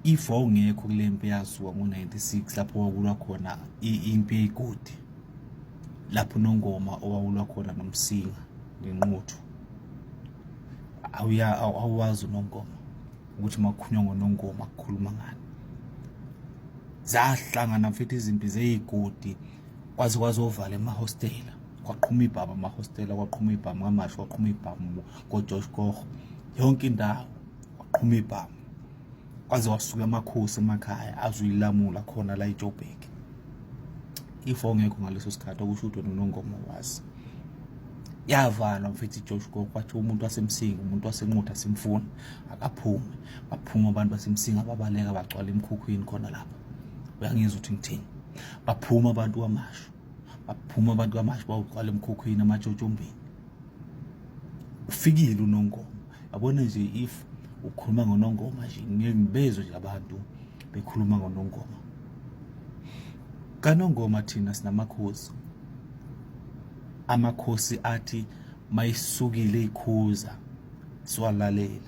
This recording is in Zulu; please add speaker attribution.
Speaker 1: If wawungekho kule mpi eyasuka ngo-96 lapho kwakulwa khona impi yeyigodi, lapho uNongoma owawulwa khona noMsinga ngenquthu, awuya awazi uNongoma ukuthi makukhulunywa ngoNongoma kukhuluma ngani. Zahlangana mfethu izimpi zeyigodi kwaze kwazovala emahostela, kwaqhuma ibhamu amahostela, kwaqhuma ibhamu kwaMashu, kwaqhuma ibhamu koJosh Koch, yonke indawo kwaqhuma ibhamu, kwaze wasuka amakhosi emakhaya azoyilamula khona la eJoburg. If ongekho ngaleso sikhathi okusho ukuthi wena uNongoma wazi. Yavalwa mfethu iJosh Koch, kwathi umuntu waseMsinga, umuntu waseNquthu asimfuni, akaphume. Baphuma abantu baseMsinga, babaleka bagcwala emkhukhwini khona lapha. Uyangizwa ukuthi ngithini? Baphuma abantu kwaMashu, baphuma abantu kwaMashu bawugcwala emkhukhwini amatshotshombeni. Ufikile uNongoma, yabona nje if ukhuluma ngoNongoma nje ngeke ngibezwe nje abantu bekhuluma ngoNongoma. KaNongoma thina sinamakhosi, amakhosi athi mayisukile ikhuza siwalalele.